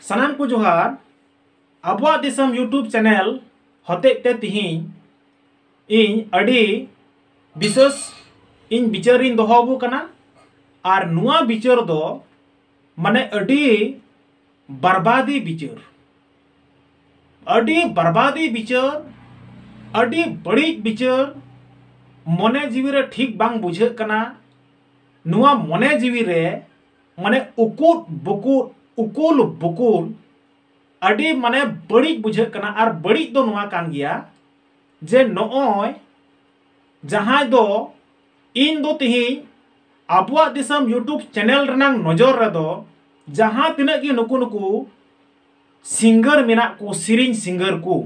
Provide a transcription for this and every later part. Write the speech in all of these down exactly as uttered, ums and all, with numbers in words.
ᱥᱟᱱᱟᱢ ᱠᱚ ᱡᱚᱦᱟᱨ᱾ ᱟᱵᱚᱣᱟᱜ ᱫᱤᱥᱚᱢ YouTube ᱪᱮᱱᱮᱞ ᱦᱚᱛᱮᱡ ᱛᱮ ᱛᱤᱦᱤᱧ ᱤᱧ ᱟᱹᱰᱤ ᱵᱤᱥᱮᱥ ᱤᱧ ᱵᱤᱪᱟᱹᱨᱤᱧ ᱫᱚᱦᱚ ᱟᱵᱚ ᱠᱟᱱᱟ᱾ ᱟᱨ ᱱᱚᱣᱟ ᱵᱤᱪᱟᱹᱨ ᱫᱚ ᱢᱟᱱᱮ ᱟᱹᱰᱤ ᱵᱟᱨᱵᱟᱫᱤ ᱵᱤᱪᱟᱹᱨ, ᱟᱹᱰᱤ ᱵᱟᱨᱵᱟᱫᱤ ᱵᱤᱪᱟᱹᱨ, ᱟᱹᱰᱤ ᱵᱟᱹᱲᱤᱡ ᱵᱤᱪᱟᱹᱨ᱾ ᱢᱚᱱᱮ ᱡᱤᱣᱤ ᱨᱮ ᱴᱷᱤᱠ ᱵᱟᱝ ᱵᱩᱡᱷᱟᱹᱜ ᱠᱟᱱᱟ᱾ ᱱᱚᱣᱟ ᱢᱚᱱᱮ ᱡᱤᱣᱤ ᱨᱮ ᱢᱟᱱᱮ ᱩᱠᱩᱫ ᱵᱩᱠᱩᱫ, ᱩᱠᱩᱞ ᱵᱩᱠᱩᱞ, ᱟᱹᱰᱤ ᱢᱟᱱᱮ ᱵᱟᱹᱲᱤᱡ ᱵᱩᱡᱷᱟᱹᱜ ᱠᱟᱱᱟ᱾ ᱟᱨ ᱵᱟᱹᱲᱤᱡ ᱫᱚ ᱱᱚᱣᱟ ᱠᱟᱱ ᱜᱮᱭᱟ ᱡᱮ ᱱᱚᱜᱼᱚᱭ ᱡᱟᱦᱟᱸᱭ ᱫᱚ ᱤᱧ ᱫᱚ ᱛᱤᱦᱤᱧ ᱟᱵᱚᱣᱟᱜ ᱫᱤᱥᱚᱢ YouTube ᱪᱮᱱᱮᱞ ᱨᱮᱱᱟᱝ ᱱᱚᱡᱚᱨ ᱨᱮᱫᱚ ᱡᱟᱦᱟᱸ ᱛᱤᱱᱟᱹᱜ ᱜᱮ ᱱᱩᱠᱩ ᱱᱩᱠᱩ ᱥᱤᱝᱜᱟᱨ ᱢᱮᱱᱟᱜ ᱠᱚ, ᱥᱮᱨᱮᱧ ᱥᱤᱝᱜᱟᱨ ᱠᱚ,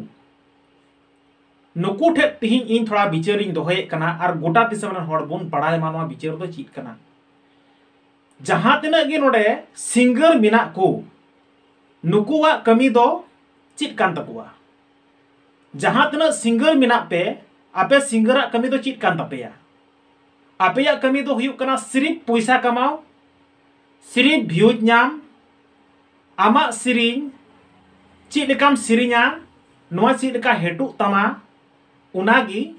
ᱱᱩᱠᱩ ᱴᱷᱮᱱ ᱛᱤᱦᱤᱧ ᱤᱧ ᱛᱷᱚᱲᱟ ᱵᱤᱪᱟᱹᱨᱤᱧ ᱫᱚᱦᱚᱭᱮᱫ ᱠᱟᱱᱟ ᱟᱨ ᱜᱚᱴᱟ ᱫᱤᱥᱚᱢ ᱨᱮᱱ ᱦᱚᱲ ᱵᱚᱱ ᱵᱟᱲᱟᱭ ᱢᱟ ᱱᱚᱣᱟ ᱵᱤᱪᱟᱹᱨ ᱫᱚ ᱪᱮᱫ ᱠᱟᱱᱟ᱾ ᱡᱟᱦᱟᱸ ᱛᱤᱱᱟᱹᱜ ᱜᱮ ᱱᱚᱰᱮ ᱥᱤᱝᱜᱟᱨ ᱢᱮᱱᱟᱜ ᱠᱚ, ᱱᱩᱠᱩᱣᱟᱜ ᱠᱟᱹᱢᱤ ᱫᱚ ᱪᱮᱫ ᱠᱟᱱ ᱛᱟᱠᱚᱣᱟ? ᱡᱟᱦᱟᱸ ᱛᱤᱱᱟᱹᱜ ᱥᱤᱝᱜᱟᱨ ᱢᱮᱱᱟᱜ ᱯᱮ, ᱟᱯᱮ ᱥᱤᱝᱜᱟᱨᱟᱜ ᱠᱟᱹᱢᱤ ᱫᱚ ᱪᱮᱫ ᱠᱟᱱ ᱛᱟᱯᱮᱭᱟ? ᱟᱯᱮᱭᱟᱜ ᱠᱟᱹᱢᱤ ᱫᱚ ᱦᱩᱭᱩᱜ ᱠᱟᱱᱟ ᱥᱤᱨᱤᱯ ᱯᱚᱭᱥᱟ ᱠᱟᱢᱟᱣ, ᱥᱤᱨᱤᱯ ᱵᱷᱤᱭᱩᱡᱽ ᱧᱟᱢ, ᱟᱢᱟᱜ ᱥᱮᱨᱮᱧ ᱪᱮᱫ ᱞᱮᱠᱟᱢ ᱥᱮᱨᱮᱧᱟ, ᱱᱚᱣᱟ ᱪᱮᱫ ᱞᱮᱠᱟ ᱦᱮᱴᱩᱜ ᱛᱟᱢᱟ, ᱚᱱᱟᱜᱮ᱾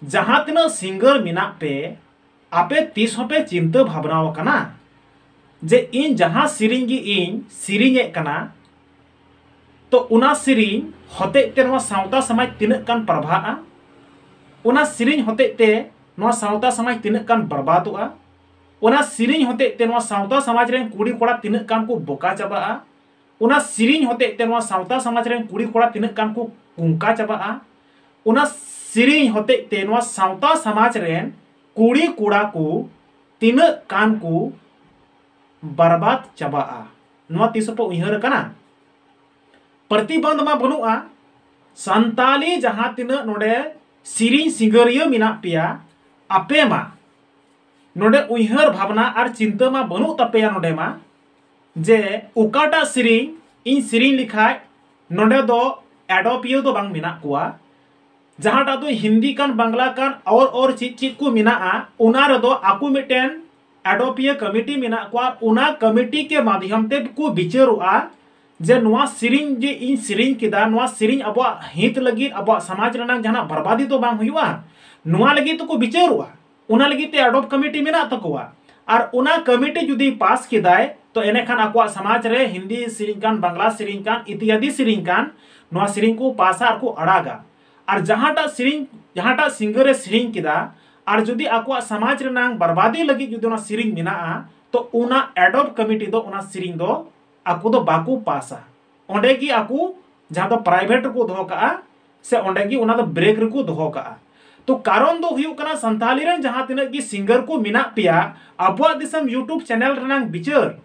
ᱡᱟᱦᱟᱸ ᱛᱤᱱᱟᱹᱜ ᱥᱤᱝᱜᱟᱨ ᱢᱮᱱᱟᱜ ᱯᱮ, ᱟᱯᱮ ᱛᱤᱥ ᱦᱚᱸᱯᱮ ᱪᱤᱱᱛᱟᱹ ᱵᱷᱟᱵᱽᱱᱟ ᱟᱠᱟᱱᱟ ᱡᱮ ᱤᱧ ᱡᱟᱦᱟᱸ ᱥᱮᱨᱮᱧ ᱜᱮ ᱤᱧ ᱥᱮᱨᱮᱧᱮᱫ ᱠᱟᱱᱟ, ᱛᱚ ᱚᱱᱟ ᱥᱮᱨᱮᱧ ᱦᱚᱛᱮᱡ ᱛᱮ ᱱᱚᱣᱟ ᱥᱟᱶᱛᱟ ᱥᱚᱢᱟᱡᱽ ᱛᱤᱱᱟᱹᱜ ᱜᱟᱱ ᱯᱨᱚᱵᱷᱟᱜᱼᱟ, ᱚᱱᱟ ᱥᱮᱨᱮᱧ ᱦᱚᱛᱮᱡ ᱛᱮ ᱱᱚᱣᱟ ᱥᱟᱶᱛᱟ ᱥᱚᱢᱟᱡᱽ ᱛᱤᱱᱟᱹᱜ ᱜᱟᱱ ᱵᱚᱨᱵᱟᱫᱚᱜᱼᱟ, ᱚᱱᱟ ᱥᱮᱨᱮᱧ ᱦᱚᱛᱮᱡ ᱛᱮ ᱱᱚᱣᱟ ᱥᱟᱶᱛᱟ ᱥᱚᱢᱟᱡᱽ ᱨᱮᱱ ᱠᱩᱲᱤ ᱠᱚᱲᱟ ᱛᱤᱱᱟᱹᱜ ᱜᱟᱱ ᱠᱚ ᱵᱚᱠᱟ ᱪᱟᱵᱟᱜᱼᱟ, ᱚᱱᱟ ᱥᱮᱨᱮᱧ ᱦᱚᱛᱮᱡ ᱛᱮ ᱱᱚᱣᱟ ᱥᱟᱶᱛᱟ ᱥᱚᱢᱟᱡᱽ ᱨᱮᱱ ᱠᱩᱲᱤ ᱠᱚᱲᱟ ᱛᱤᱱᱟᱹᱜ ᱜᱟᱱ ᱠᱚ ᱠᱩᱝᱠᱟ ᱪᱟᱵᱟᱜᱼᱟ, ᱚᱱᱟ ᱥᱮᱨᱮᱧ ᱦᱚᱛᱮᱡ ᱛᱮ ᱱᱚᱣᱟ ᱥᱟᱶᱛᱟ ᱥᱚᱢᱟᱡᱽ ᱨᱮᱱ ᱠᱩᱲᱤ ᱠᱚᱲᱟ ᱠᱚ ᱛᱤᱱᱟᱹᱜ ᱜᱟᱱ ᱠᱚ ᱵᱟᱨᱵᱟᱫ ᱪᱟᱵᱟᱜᱼᱟ, ᱱᱚᱣᱟ ᱛᱤᱥ ᱦᱚᱸᱯᱮ ᱩᱭᱦᱟᱹᱨ ᱟᱠᱟᱱᱟ? ᱯᱨᱚᱛᱤᱵᱚᱱᱫᱷ ᱢᱟ ᱵᱟᱹᱱᱩᱜᱼᱟ᱾ ᱥᱟᱱᱛᱟᱞᱤ ᱡᱟᱦᱟᱸ ᱛᱤᱱᱟᱹᱜ ᱱᱚᱰᱮ ᱥᱮᱨᱮᱧ ᱥᱤᱸᱜᱟᱹᱨᱤᱭᱟᱹ ᱢᱮᱱᱟᱜ ᱯᱮᱭᱟ, ᱟᱯᱮ ᱢᱟ ᱱᱚᱰᱮ ᱩᱭᱦᱟᱹᱨ ᱵᱷᱟᱵᱽᱱᱟ ᱟᱨ ᱪᱤᱱᱛᱟᱹ ᱢᱟ ᱵᱟᱹᱱᱩᱜ ᱛᱟᱯᱮᱭᱟ ᱱᱚᱰᱮ ᱢᱟ, ᱡᱮ ᱚᱠᱟᱴᱟᱜ ᱥᱮᱨᱮᱧ ᱤᱧ ᱥᱮᱨᱮᱧ ᱞᱮᱠᱷᱟᱡ ᱱᱚᱰᱮ ᱫᱚ ᱮᱰᱚᱯᱤᱭᱟᱹ ᱫᱚ ᱵᱟᱝ ᱢᱮᱱᱟᱜ ᱠᱚᱣᱟ᱾ ᱡᱟᱦᱟᱸᱴᱟᱜ ᱫᱚ ᱦᱤᱱᱫᱤ ᱠᱟᱱ, ᱵᱟᱝᱞᱟ ᱠᱟᱱ, ᱚᱨ ᱚᱨ ᱪᱮᱫ ᱪᱮᱫ ᱠᱚ ᱢᱮᱱᱟᱜᱼᱟ, ᱚᱱᱟ ᱨᱮᱫᱚ ᱟᱠᱚ ᱢᱤᱫᱴᱮᱱ ᱮᱰᱚᱯᱤᱭᱟᱹ ᱠᱚᱢᱤᱴᱤ ᱢᱮᱱᱟᱜ ᱠᱚᱣᱟ᱾ ᱟᱨ ᱚᱱᱟ ᱠᱚᱢᱤᱴᱤ ᱠᱮ ᱢᱟᱫᱷᱭᱚᱢ ᱛᱮ ᱠᱚ ᱵᱤᱪᱟᱹᱨᱚᱜᱼᱟ ᱡᱮ ᱱᱚᱣᱟ ᱥᱮᱨᱮᱧ ᱡᱮ ᱤᱧ ᱥᱮᱨᱮᱧ ᱠᱮᱫᱟ, ᱱᱚᱣᱟ ᱥᱮᱨᱮᱧ ᱟᱵᱚᱣᱟᱜ ᱦᱤᱛ ᱞᱟᱹᱜᱤᱫ, ᱟᱵᱚᱣᱟᱜ ᱥᱚᱢᱟᱡᱽ ᱨᱮᱱᱟᱜ ᱡᱟᱦᱟᱱᱟᱜ ᱵᱟᱨᱵᱟᱫᱤ ᱫᱚ ᱵᱟᱝ ᱦᱩᱭᱩᱜᱼᱟ, ᱱᱚᱣᱟ ᱞᱟᱹᱜᱤᱫ ᱛᱮᱠᱚ ᱵᱤᱪᱟᱹᱨᱚᱜᱼᱟ᱾ ᱚᱱᱟ ᱞᱟᱹᱜᱤᱫ ᱛᱮ ᱟᱰᱚᱯ ᱠᱚᱢᱤᱴᱤ ᱢᱮᱱᱟᱜ ᱛᱟᱠᱚᱣᱟ᱾ ᱟᱨ ᱚᱱᱟ ᱠᱚᱢᱤᱴᱤ ᱡᱩᱫᱤ ᱯᱟᱥ ᱠᱮᱫᱟᱭ, ᱛᱚ ᱮᱱᱮᱠᱷᱟᱱ ᱟᱠᱚᱣᱟᱜ ᱥᱚᱢᱟᱡᱽ ᱨᱮ ᱦᱤᱱᱫᱤ ᱥᱮᱨᱮᱧ ᱠᱟᱱ, ᱵᱟᱝᱞᱟ ᱥᱮᱨᱮᱧ ᱠᱟᱱ, ᱤᱛᱭᱟᱫᱤ ᱥᱮᱨᱮᱧ ᱠᱟᱱ, ᱱᱚᱣᱟ ᱥᱮᱨᱮᱧ ᱠᱚ ᱯᱟᱥᱟ ᱟᱨ ᱠᱚ ᱟᱲᱟᱜᱟ᱾ ᱟᱨ ᱡᱟᱦᱟᱸᱴᱟᱜ ᱥᱮᱨᱮᱧ, ᱡᱟᱦᱟᱸᱴᱟᱜ ᱥᱤᱝᱜᱟᱨ ᱮ ᱥᱮᱨᱮᱧ ᱠᱮᱫᱟ, ᱟᱨ ᱡᱩᱫᱤ ᱟᱠᱚᱣᱟᱜ ᱥᱚᱢᱟᱡᱽ ᱨᱮᱱᱟᱝ ᱵᱟᱨᱵᱟᱫᱤ ᱞᱟᱹᱜᱤᱫ ᱡᱩᱫᱤ ᱚᱱᱟ ᱥᱮᱨᱮᱧ ᱢᱮᱱᱟᱜᱼᱟ, ᱛᱚ ᱚᱱᱟ ᱟᱰᱚᱯ ᱠᱚᱢᱤᱴᱤ ᱫᱚ ᱚᱱᱟ ᱥᱮᱨᱮᱧ ᱫᱚ ᱟᱠᱚ ᱫᱚ ᱵᱟᱠᱚ ᱯᱟᱥᱟ᱾ ᱚᱸᱰᱮ ᱜᱮ ᱟᱠᱚ ᱡᱟᱦᱟᱸ ᱫᱚ ᱯᱨᱟᱭᱵᱷᱮᱴ ᱨᱮᱠᱚ ᱫᱚᱦᱚ ᱠᱟᱜᱼᱟ, ᱥᱮ ᱚᱸᱰᱮ ᱜᱮ ᱚᱱᱟ ᱫᱚ ᱵᱨᱮᱠ ᱨᱮᱠᱚ ᱫᱚᱦᱚ ᱠᱟᱜᱼᱟ᱾ ᱛᱚ ᱠᱟᱨᱚᱱ ᱫᱚ ᱦᱩᱭᱩᱜ ᱠᱟᱱᱟ, ᱥᱟᱱᱛᱟᱞᱤ ᱨᱮᱱ ᱡᱟᱦᱟᱸ ᱛᱤᱱᱟᱹᱜ ᱜᱮ ᱥᱤᱝᱜᱟᱨ ᱠᱚ ᱢᱮᱱᱟᱜ ᱯᱮᱭᱟ, ᱟᱵᱚᱣᱟᱜ ᱫᱤᱥᱚᱢ YouTube ᱪᱮᱱᱮᱞ ᱨᱮᱱᱟᱝ ᱵᱤᱪᱟᱹᱨ,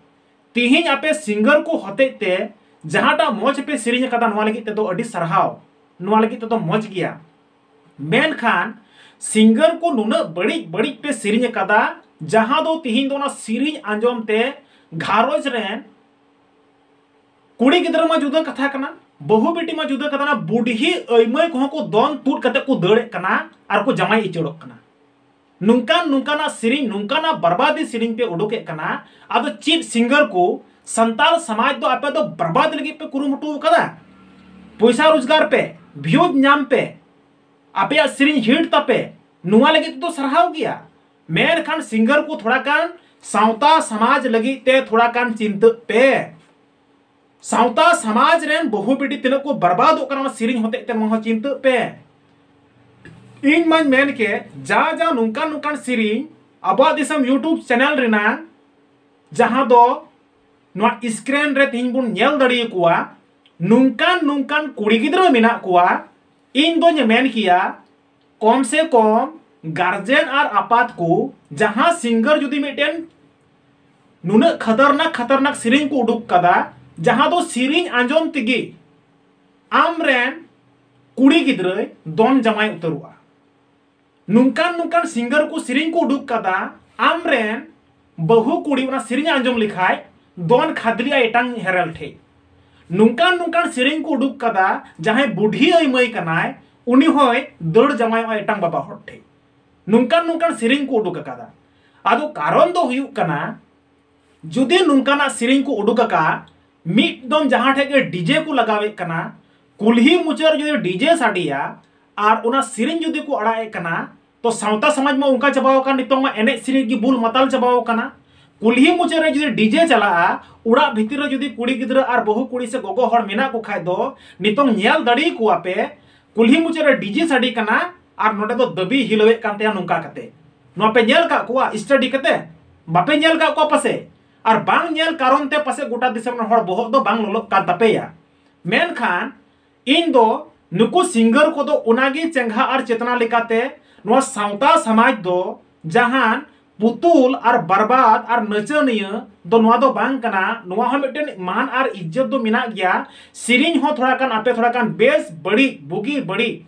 ᱛᱤᱦᱤᱧ ᱟᱯᱮ ᱥᱤᱝᱜᱟᱨ ᱠᱚ ᱦᱚᱛᱮᱡ ᱛᱮ ᱡᱟᱦᱟᱸᱴᱟᱜ ᱢᱚᱡᱽ ᱯᱮ ᱥᱮᱨᱮᱧ ᱟᱠᱟᱫᱟ, ᱱᱚᱣᱟ ᱞᱟᱹᱜᱤᱫ ᱛᱮᱫᱚ ᱟᱹᱰᱤ ᱥᱟᱨᱦᱟᱣ, ᱱᱚᱣᱟ ᱞᱟᱹᱜᱤᱫ ᱛᱮᱫᱚ ᱢᱚᱡᱽ ᱜᱮᱭᱟ᱾ ᱢᱮᱱᱠᱷᱟᱱ ᱥᱤᱝᱜᱟᱨ ᱠᱚ ᱱᱩᱱᱟᱹᱜ ᱵᱟᱹᱲᱤᱡ ᱵᱟᱹᱲᱤᱡ ᱯᱮ ᱥᱮᱨᱮᱧ ᱟᱠᱟᱫᱟ, ᱡᱟᱦᱟᱸ ᱫᱚ ᱛᱤᱦᱤᱧ ᱫᱚ ᱚᱱᱟ ᱥᱮᱨᱮᱧ ᱟᱸᱡᱚᱢ ᱛᱮ ᱜᱷᱟᱨᱚᱸᱡᱽ ᱨᱮᱱ ᱠᱩᱲᱤ ᱜᱤᱫᱽᱨᱟᱹ ᱢᱟ ᱡᱩᱫᱟᱹ ᱠᱟᱛᱷᱟ ᱠᱟᱱᱟ, ᱵᱟᱹᱦᱩ ᱵᱤᱴᱤ ᱢᱟ ᱡᱩᱫᱟᱹ ᱠᱟᱛᱷᱟ ᱠᱟᱱᱟ, ᱵᱩᱰᱷᱤ ᱟᱹᱭᱢᱟᱹᱭ ᱠᱚᱦᱚᱸ ᱠᱚ ᱫᱚᱱ ᱛᱩᱫ ᱠᱟᱛᱮ ᱠᱚ ᱫᱟᱹᱲᱮᱫ ᱠᱟᱱᱟ ᱟᱨ ᱠᱚ ᱡᱟᱶᱟᱭ ᱤᱪᱟᱹᱲᱚᱜ ᱠᱟᱱᱟ᱾ ᱱᱚᱝᱠᱟᱱ ᱱᱚᱝᱠᱟᱱᱟᱜ ᱥᱮᱨᱮᱧ, ᱱᱚᱝᱠᱟᱱᱟᱜ ᱵᱟᱨᱵᱟᱫᱤ ᱥᱮᱨᱮᱧ ᱯᱮ ᱩᱰᱩᱠᱮᱫ ᱠᱟᱱᱟ᱾ ᱟᱫᱚ ᱪᱮᱫ ᱥᱤᱝᱜᱟᱨ ᱠᱚ ᱥᱟᱱᱛᱟᱲ ᱥᱚᱢᱟᱡᱽ ᱫᱚ ᱟᱯᱮ ᱫᱚ ᱵᱟᱨᱵᱟᱫ ᱞᱟᱹᱜᱤᱫ ᱯᱮ ᱠᱩᱨᱩᱢᱩᱴᱩ ᱟᱠᱟᱫᱟ? ᱯᱚᱭᱥᱟ ᱨᱳᱡᱽᱜᱟᱨ ᱯᱮ, ᱵᱷᱤᱭᱩᱡᱽ ᱧᱟᱢ ᱯᱮ, ᱟᱯᱮᱭᱟᱜ ᱥᱮᱨᱮᱧ ᱦᱤᱴ ᱛᱟᱯᱮ, ᱱᱚᱣᱟ ᱞᱟᱹᱜᱤᱫ ᱛᱮᱫᱚ ᱥᱟᱨᱦᱟᱣ ᱜᱮᱭᱟ᱾ ᱢᱮᱱᱠᱷᱟᱱ ᱥᱤᱝᱜᱟᱨ ᱠᱚ ᱛᱷᱚᱲᱟ ᱜᱟᱱ ᱥᱟᱶᱛᱟ ᱥᱚᱢᱟᱡᱽ ᱞᱟᱹᱜᱤᱫ ᱛᱮ ᱛᱷᱚᱲᱟ ᱜᱟᱱ ᱪᱤᱱᱛᱟᱹᱜ ᱯᱮ᱾ ᱥᱟᱶᱛᱟ ᱥᱚᱢᱟᱡᱽ ᱨᱮᱱ ᱵᱟᱹᱦᱩ ᱵᱤᱴᱤ ᱛᱤᱱᱟᱹᱜ ᱠᱚ ᱵᱟᱨᱵᱟᱫᱚᱜ ᱠᱟᱱᱟ ᱚᱱᱟ ᱥᱮᱨᱮᱧ ᱦᱚᱛᱮᱡ ᱛᱮ, ᱱᱚᱣᱟ ᱦᱚᱸ ᱪᱤᱱᱛᱟᱹᱜ ᱯᱮ᱾ ᱤᱧ ᱢᱟᱧ ᱢᱮᱱ ᱠᱮᱫ, ᱡᱟ ᱡᱟ ᱱᱚᱝᱠᱟᱱ ᱱᱚᱝᱠᱟᱱ ᱥᱮᱨᱮᱧ ᱟᱵᱚᱣᱟᱜ ᱫᱤᱥᱚᱢ YouTube ᱪᱮᱱᱮᱞ ᱨᱮᱱᱟᱜ, ᱡᱟᱦᱟᱸ ᱫᱚ ᱱᱚᱣᱟ ᱥᱠᱨᱤᱱ ᱨᱮ ᱛᱤᱦᱤᱧ ᱵᱚᱱ ᱧᱮᱞ ᱫᱟᱲᱮᱭᱟᱠᱚᱣᱟ, ᱱᱚᱝᱠᱟᱱ ᱱᱚᱝᱠᱟᱱ ᱠᱩᱲᱤ ᱜᱤᱫᱽᱨᱟᱹ ᱢᱮᱱᱟᱜ ᱠᱚᱣᱟ, ᱤᱧ ᱫᱚᱧ ᱢᱮᱱ ᱠᱮᱭᱟ, ᱠᱚᱢ ᱥᱮ ᱠᱚᱢ ᱜᱟᱨᱡᱮᱱ ᱟᱨ ᱟᱯᱟᱛ ᱠᱚ, ᱡᱟᱦᱟᱸ ᱥᱤᱝᱜᱟᱨ ᱡᱩᱫᱤ ᱢᱤᱫᱴᱮᱱ ᱱᱩᱱᱟᱹᱜ ᱠᱷᱟᱛᱟᱨᱱᱟᱠ ᱠᱷᱟᱛᱟᱨᱱᱟᱠ ᱥᱮᱨᱮᱧ ᱠᱚ ᱩᱰᱩᱠ ᱠᱟᱫᱟ, ᱡᱟᱦᱟᱸ ᱫᱚ ᱥᱮᱨᱮᱧ ᱟᱸᱡᱚᱢ ᱛᱮᱜᱮ ᱟᱢᱨᱮᱱ ᱠᱩᱲᱤ ᱜᱤᱫᱽᱨᱟᱹᱭ ᱫᱚᱱ ᱡᱟᱶᱟᱭ ᱩᱛᱟᱹᱨᱚᱜᱼᱟ᱾ ᱱᱚᱝᱠᱟᱱ ᱱᱚᱝᱠᱟᱱ ᱥᱤᱝᱜᱟᱨ ᱠᱚ ᱥᱮᱨᱮᱧ ᱠᱚ ᱩᱰᱩᱠ ᱠᱟᱫᱟ, ᱟᱢᱨᱮᱱ ᱵᱟᱹᱦᱩ ᱠᱩᱲᱤ ᱚᱱᱟ ᱥᱮᱨᱮᱧ ᱟᱸᱡᱚᱢ ᱞᱮᱠᱷᱟᱡ ᱫᱚᱱ ᱠᱷᱟᱫᱽᱞᱤᱜᱼᱟ ᱮᱴᱟᱝ ᱦᱮᱨᱮᱞ ᱴᱷᱮᱡ᱾ ᱱᱚᱝᱠᱟᱱ ᱱᱚᱝᱠᱟᱱ ᱥᱮᱨᱮᱧ ᱠᱚ ᱩᱰᱩᱠ ᱠᱟᱫᱟ, ᱡᱟᱦᱟᱸᱭ ᱵᱩᱰᱷᱤ ᱟᱹᱭ ᱢᱟᱹᱭ ᱠᱟᱱᱟᱭ, ᱩᱱᱤ ᱦᱚᱸᱭ ᱫᱟᱹᱲ ᱡᱟᱶᱟᱭᱚᱜᱼᱟ ᱮᱴᱟᱝ ᱵᱟᱵᱟ ᱦᱚᱲ ᱴᱷᱮᱡ᱾ ᱱᱚᱝᱠᱟᱱ ᱱᱚᱝᱠᱟᱱ ᱥᱮᱨᱮᱧ ᱠᱚ ᱩᱰᱩᱠ ᱟᱠᱟᱫᱟ᱾ ᱟᱫᱚ ᱠᱟᱨᱚᱱ ᱫᱚ ᱦᱩᱭᱩᱜ ᱠᱟᱱᱟ, ᱡᱩᱫᱤ ᱱᱚᱝᱠᱟᱱᱟᱜ ᱥᱮᱨᱮᱧ ᱠᱚ ᱩᱰᱩᱠ ᱟᱠᱟᱫ, ᱢᱤᱫ ᱫᱚᱢ ᱡᱟᱦᱟᱸ ᱴᱷᱮᱡ ᱜᱮ ᱰᱤᱡᱮ ᱠᱚ ᱞᱟᱜᱟᱣᱮᱫ ᱠᱟᱱᱟ, ᱠᱩᱞᱦᱤ ᱢᱩᱪᱟᱹᱫ ᱨᱮ ᱡᱩᱫᱤ ᱰᱤᱡᱮ ᱥᱟᱰᱮᱭᱟ ᱟᱨ ᱚᱱᱟ ᱥᱮᱨᱮᱧ ᱡᱩᱫᱤ ᱠᱚ ᱟᱲᱟᱜ ᱮᱫ ᱠᱟᱱᱟ, ᱛᱚ ᱥᱟᱶᱛᱟ ᱥᱚᱢᱟᱡᱽ ᱢᱟ ᱚᱱᱠᱟ ᱪᱟᱵᱟᱣ ᱟᱠᱟᱱ, ᱱᱤᱛᱚᱝ ᱢᱟ ᱮᱱᱮᱡ ᱥᱮᱨᱮᱧ ᱜᱮ ᱵᱩᱞ ᱢᱟᱛᱟᱞ ᱪᱟᱵᱟᱣ ᱟᱠᱟᱱᱟ᱾ ᱠᱩᱞᱦᱤ ᱢᱩᱪᱟᱹᱫ ᱨᱮ ᱡᱩᱫᱤ ᱰᱤᱡᱮ ᱪᱟᱞᱟᱜᱼᱟ, ᱚᱲᱟᱜ ᱵᱷᱤᱛᱤᱨ ᱨᱮ ᱡᱩᱫᱤ ᱠᱩᱲᱤ ᱜᱤᱫᱽᱨᱟᱹ ᱟᱨ ᱵᱟᱹᱦᱩ ᱠᱩᱲᱤ ᱥᱮ ᱜᱚᱜᱚ ᱦᱚᱲ ᱢᱮᱱᱟᱜ ᱠᱚ ᱠᱷᱟᱡ ᱫᱚ, ᱱᱤᱛᱚᱝ ᱧᱮᱞ ᱫᱟᱲᱮ ᱟᱠᱚᱣᱟ ᱯᱮ, ᱠᱩᱞᱦᱤ ᱢᱩᱪᱟᱹᱫ ᱨᱮ ᱰᱤᱡᱮ ᱥᱟᱰᱮ ᱠᱟᱱᱟ ᱟᱨ ᱱᱚᱰᱮ ᱫᱚ ᱫᱟᱹᱵᱤ ᱦᱤᱞᱟᱹᱣᱮᱫ ᱠᱟᱱ ᱛᱟᱭᱟ ᱱᱚᱝᱠᱟ ᱠᱟᱛᱮ᱾ ᱱᱚᱣᱟ ᱯᱮ ᱧᱮᱞ ᱠᱟᱜ ᱠᱚᱣᱟ ᱥᱴᱟᱰᱤ ᱠᱟᱛᱮ? ᱵᱟᱯᱮ ᱧᱮᱞ ᱠᱟᱜ ᱠᱚᱣᱟ ᱯᱟᱥᱮ? ᱟᱨ ᱵᱟᱝ ᱧᱮᱞ ᱠᱟᱨᱚᱱ ᱛᱮ ᱯᱟᱥᱮ ᱜᱚᱴᱟ ᱫᱤᱥᱚᱢ ᱨᱮᱱ ᱦᱚᱲ ᱵᱚᱦᱚᱜ ᱫᱚ ᱵᱟᱝ ᱞᱚᱞᱚᱜ ᱠᱟᱱ ᱛᱟᱯᱮᱭᱟ᱾ ᱢᱮᱱᱠᱷᱟᱱ ᱤᱧ ᱫᱚ ᱱᱩᱠᱩ ᱥᱤᱝᱜᱟᱨ ᱠᱚᱫᱚ ᱚᱱᱟᱜᱮ ᱪᱮᱸᱜᱷᱟ ᱟᱨ ᱪᱮᱛᱱᱟ ᱞᱮᱠᱟᱛᱮ ᱱᱚᱣᱟ ᱥᱟᱶᱛᱟ ᱥᱚᱢᱟᱡᱽ ᱫᱚ ᱡᱟᱦᱟᱱ ᱯᱩᱛᱩᱞ ᱟᱨ ᱵᱟᱨᱵᱟᱫ ᱟᱨ ᱱᱟᱪᱟᱹᱱᱤᱭᱟᱹ ᱫᱚ ᱱᱚᱣᱟ ᱫᱚ ᱵᱟᱝ ᱠᱟᱱᱟ᱾ ᱱᱚᱣᱟ ᱦᱚᱸ ᱢᱤᱫᱴᱮᱱ ᱢᱟᱱ ᱟᱨ ᱤᱡᱽᱡᱚᱛ ᱫᱚ ᱢᱮᱱᱟᱜ ᱜᱮᱭᱟ᱾ ᱥᱮᱨᱮᱧ ᱦᱚᱸ ᱛᱷᱚᱲᱟ ᱜᱟᱱ ᱟᱯᱮ ᱛᱷᱚᱲᱟ ᱜᱟᱱ ᱵᱮᱥ ᱵᱟᱹᱲᱤᱡ, ᱵᱩᱜᱤ ᱵᱟᱹᱲᱤᱡ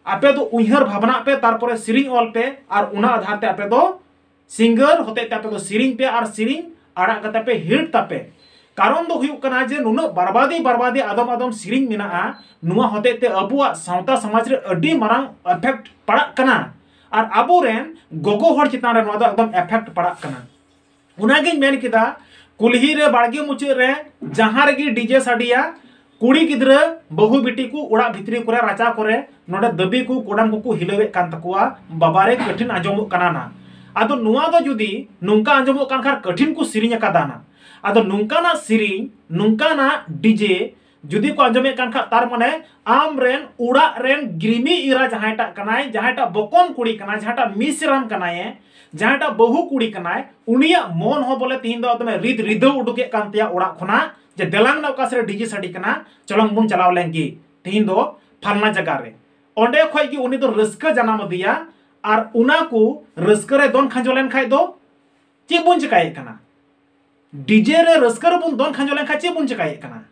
ᱟᱯᱮ ᱫᱚ ᱩᱭᱦᱟᱹᱨ ᱵᱷᱟᱵᱽᱱᱟᱜ ᱯᱮ, ᱛᱟᱨᱯᱚᱨᱮ ᱥᱮᱨᱮᱧ ᱚᱞ ᱯᱮ ᱟᱨ ᱚᱱᱟ ᱟᱫᱷᱟᱨ ᱛᱮ ᱟᱯᱮ ᱫᱚ ᱥᱤᱝᱜᱟᱨ ᱦᱚᱛᱮᱡ ᱛᱮ ᱟᱯᱮ ᱫᱚ ᱥᱮᱨᱮᱧ ᱯᱮ ᱟᱨ ᱥᱮᱨᱮᱧ ᱟᱲᱟᱜ ᱠᱟᱛᱮ ᱯᱮ ᱦᱤᱴ ᱛᱟᱯᱮ᱾ ᱠᱟᱨᱚᱱ ᱫᱚ ᱦᱩᱭᱩᱜ ᱠᱟᱱᱟ ᱡᱮ ᱱᱩᱱᱟᱹᱜ ᱵᱟᱨᱵᱟᱫᱤ ᱵᱟᱨᱵᱟᱫᱤ ᱟᱫᱚᱢ ᱟᱫᱚᱢ ᱥᱮᱨᱮᱧ ᱢᱮᱱᱟᱜᱼᱟ, ᱱᱚᱣᱟ ᱦᱚᱛᱮᱡ ᱛᱮ ᱟᱵᱚᱣᱟᱜ ᱥᱟᱶᱛᱟ ᱥᱚᱢᱟᱡᱽ ᱨᱮ ᱟᱹᱰᱤ ᱢᱟᱨᱟᱝ ᱮᱯᱷᱮᱠᱴ ᱯᱟᱲᱟᱜ ᱠᱟᱱᱟ ᱟᱨ ᱟᱵᱚᱨᱮᱱ ᱜᱚᱜᱚ ᱦᱚᱲ ᱪᱮᱛᱟᱱ ᱨᱮ ᱱᱚᱣᱟ ᱫᱚ ᱮᱠᱫᱚᱢ ᱮᱯᱷᱮᱠᱴ ᱯᱟᱲᱟᱜ ᱠᱟᱱᱟ᱾ ᱚᱱᱟᱜᱤᱧ ᱢᱮᱱ ᱠᱮᱫᱟ, ᱠᱩᱞᱦᱤ ᱨᱮ, ᱵᱟᱲᱜᱮ ᱢᱩᱪᱟᱹᱫ ᱨᱮ, ᱡᱟᱦᱟᱸ ᱨᱮᱜᱮ ᱰᱤᱡᱮ ᱥᱟᱰᱮᱭᱟ, ᱠᱩᱲᱤ ᱜᱤᱫᱽᱨᱟᱹ ᱵᱟᱹᱦᱩ ᱵᱤᱴᱤ ᱠᱚ ᱚᱲᱟᱜ ᱵᱷᱤᱛᱨᱤ ᱠᱚᱨᱮ, ᱨᱟᱪᱟ ᱠᱚᱨᱮ ᱱᱚᱰᱮ ᱫᱟᱹᱵᱤ ᱠᱚ ᱠᱚᱰᱟᱢ ᱠᱚᱠᱚ ᱦᱤᱞᱟᱹᱣᱮᱫ ᱠᱟᱱ ᱛᱟᱠᱚᱣᱟ᱾ ᱵᱟᱵᱟᱨᱮ, ᱠᱟᱹᱴᱷᱤᱱ ᱟᱸᱡᱚᱢᱚᱜ ᱠᱟᱱᱟ ᱱᱟ᱾ ᱟᱫᱚ ᱱᱚᱣᱟ ᱫᱚ ᱡᱩᱫᱤ ᱱᱚᱝᱠᱟ ᱟᱸᱡᱚᱢᱚᱜ ᱠᱟᱱ ᱠᱷᱟᱱ, ᱠᱟᱹᱴᱷᱤᱱ ᱠᱚ ᱥᱮᱨᱮᱧ ᱟᱠᱟᱫᱟ ᱱᱟ᱾ ᱟᱫᱚ ᱱᱚᱝᱠᱟᱱᱟᱜ ᱥᱮᱨᱮᱧ, ᱱᱚᱝᱠᱟᱱᱟᱜ ᱰᱤᱡᱮ ᱡᱩᱫᱤ ᱠᱚ ᱟᱸᱡᱚᱢᱮᱫ ᱠᱟᱱ ᱠᱷᱟᱱ, ᱛᱟᱨ ᱢᱟᱱᱮ ᱟᱢ ᱨᱮᱱ ᱚᱲᱟᱜ ᱨᱮᱱ ᱜᱤᱨᱢᱤ ᱮᱨᱟ ᱡᱟᱦᱟᱸᱭᱴᱟᱜ ᱠᱟᱱᱟᱭ, ᱡᱟᱦᱟᱸᱭᱴᱟᱜ ᱵᱚᱠᱚᱱ ᱠᱩᱲᱤ ᱠᱟᱱᱟᱭ, ᱡᱟᱦᱟᱸᱭᱴᱟᱜ ᱢᱤᱥᱨᱟᱢ ᱠᱟᱱᱟᱭᱮ, ᱡᱟᱦᱟᱸᱭᱴᱟᱜ ᱵᱟᱹᱦᱩ ᱠᱩᱲᱤ ᱠᱟᱱᱟᱭ, ᱩᱱᱤᱭᱟᱜ ᱢᱚᱱ ᱦᱚᱸ ᱵᱚᱞᱮ ᱛᱤᱦᱤᱧ ᱫᱚ ᱮᱠᱫᱚᱢᱮ ᱨᱤᱫ ᱨᱤᱫᱟᱹᱣ ᱩᱰᱩᱠᱮᱫ ᱠᱟᱱ ᱛᱟᱭᱟ ᱚᱲᱟᱜ ᱠᱷᱚᱱᱟᱜ, ᱡᱮ ᱫᱮᱞᱟᱝ ᱱᱟ ᱚᱠᱟ ᱥᱮᱫ ᱨᱮ ᱰᱤᱡᱮ ᱥᱟᱰᱮ ᱠᱟᱱᱟ, ᱪᱚᱞᱚᱝ ᱵᱚᱱ ᱪᱟᱞᱟᱣ ᱞᱮᱱ ᱜᱮ ᱛᱤᱦᱤᱧ ᱫᱚ ᱯᱷᱟᱞᱱᱟ ᱡᱟᱭᱜᱟ ᱨᱮ᱾ ᱚᱸᱰᱮ ᱠᱷᱚᱡ ᱜᱮ ᱩᱱᱤ ᱫᱚ ᱨᱟᱹᱥᱠᱟᱹ ᱡᱟᱱᱟᱢ ᱟᱫᱮᱭᱟ᱾ ᱟᱨ ᱚᱱᱟ ᱠᱚ ᱨᱟᱹᱥᱠᱟᱹ ᱨᱮ ᱫᱚᱱ ᱠᱷᱟᱸᱡᱚ ᱞᱮᱱ ᱠᱷᱟᱡ ᱫᱚ ᱪᱮᱫ ᱵᱚᱱ ᱪᱮᱠᱟᱭᱮᱫ ᱠᱟᱱᱟ? ᱰᱤᱡᱮ ᱨᱮ ᱨᱟᱹᱥᱠᱟᱹ ᱨᱮᱵᱚᱱ ᱫᱚᱱ ᱠᱷᱟᱸᱡᱚ ᱞᱮᱱ ᱠᱷᱟᱡ ᱪᱮᱫ ᱵᱚᱱ ᱪᱮᱠᱟᱭᱮᱫ ᱠᱟᱱᱟ?